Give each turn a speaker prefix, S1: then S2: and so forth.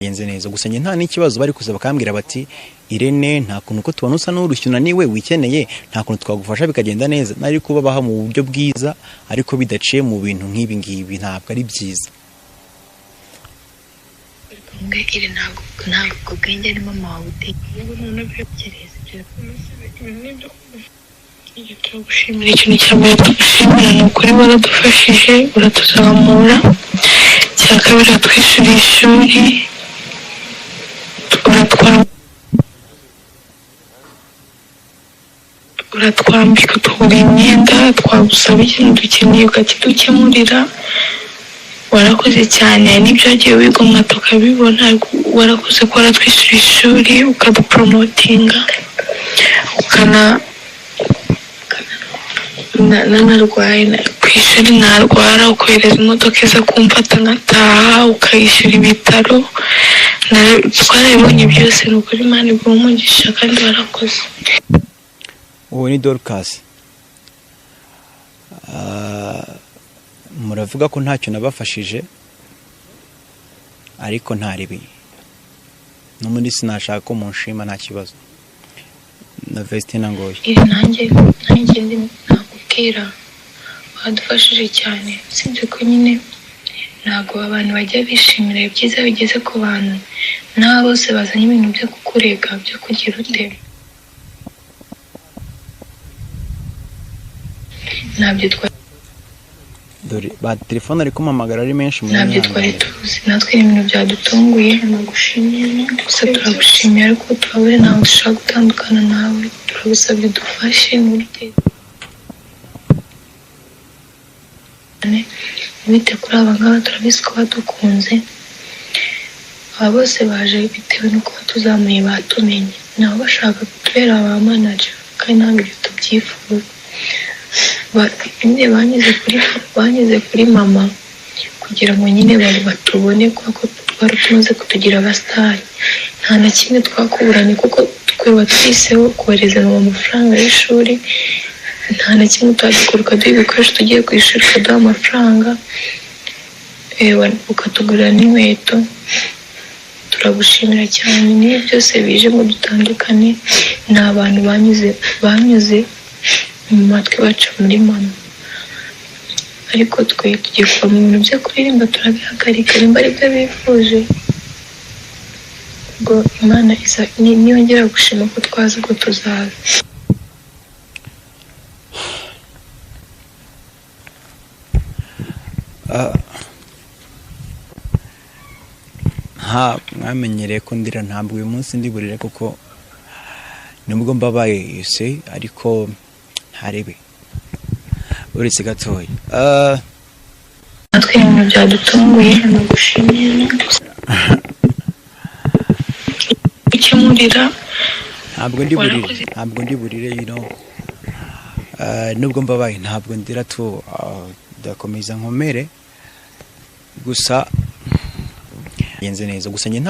S1: Genze neza. Gusa njye nta n'ikibazo, bari kuza bakambwira bati: "Irene, nta kuntu ko tubona usa n'urushye, unaniwe, wikeneye, nta kuntu twagufasha bikagenda neza?" Nari kubabaha mu buryo bwiza, ariko bidaciye mu bintu nk'ibi ngibi, ntabwo ari byiza.
S2: Iri ntabwo ubwenge ari mama wawe utekereza ibyo.
S3: Turagushimira. Ikintu cya mbere tugushimira ni ukuri waradufashije, uratuzamura. Icya kabiri, uratwishyurira ishuri, uratwambika, utugura imyenda, twagusaba ikintu dukeneye ukakidukemurira. Warakoze cyane. N'ibyo wagiye wigomwa tukabibona, ariko warakoze ko waratwishyura ishuri, ukaduporomotinga, ukana nanarwaye ku ishuri narwara ukohereza imodoka iza kumfata nkataha, ukayishyura ibitaro. Twarabibonye byose. Ni ukuri Imana iguha umugisha kandi warakoze.
S1: Uwo ni Dorcas. Muravuga ko ntacyo nabafashije, ariko ntaribi n'ubundi sinashaka ko munshima, nta kibazo. Na Vestina Ngoyi.
S3: Iri nanjye ndi nakubwira, badufashije cyane, usibye ko nyine ntabwo abantu bajya bishimira ibyiza bigeze ku bantu. N'aba bose bazanye ibintu byo kukurega, byo kugira ute, ntabyo twari
S1: Dore ba telefone ari kumpamagara ari menshi mu
S3: ntabyo twari tuzi natwe, ni ibintu byadutunguye. Gusa turagushimiye, ariko turabure, ntabwo dushaka gutandukana nawe. Turagusabye udufashe muri wite kuri aba ngaba. Turabizi ko badukunze. Aba bose baje bitewe n'uko batuzamuye, batumenye, nabo bashaka kutubera ba manager, kandi ntabwo ibyo tubyifuza. Nyine banyuze kuri mama kugira ngo nyine batubone, kuko twari tumaze kutugira abasitari. Nta na kimwe twakuburanye, kuko twe watwiseho kohereza mama amafaranga y'ishuri. Nta na kimwe twagikora, ukaduha ibikoresho tugiye ku ishuri, ukaduha amafaranga, ukatugurira n'inkweto. Turagushimira cyane. N'ibi byose bije ngo dutandukane, ni abantu banyuze mu matwi, baca muri mama, ariko twe tugiye kuva mu bintu byo kuririmba, turabihagarika nimba ari byo bifuje. Ubwo Imana niyongera gushima ko twazi ubwo tuzaza.
S1: Nta mwamenyereye ko ndira, ntabwo uyu munsi ndi burire, kuko nubwo mbabaye se, ariko ntarebe uretse gatoya.
S3: Natwe ibintu byadutunguye. Gukemurira.
S1: Ntabwo ndi burire.
S3: Warakoze.
S1: Ntabwo ndi burire. Nubwo mbabaye ntabwo ndira tu. Ndakomeza nkomere, gusa genze neza. Gusa njye nta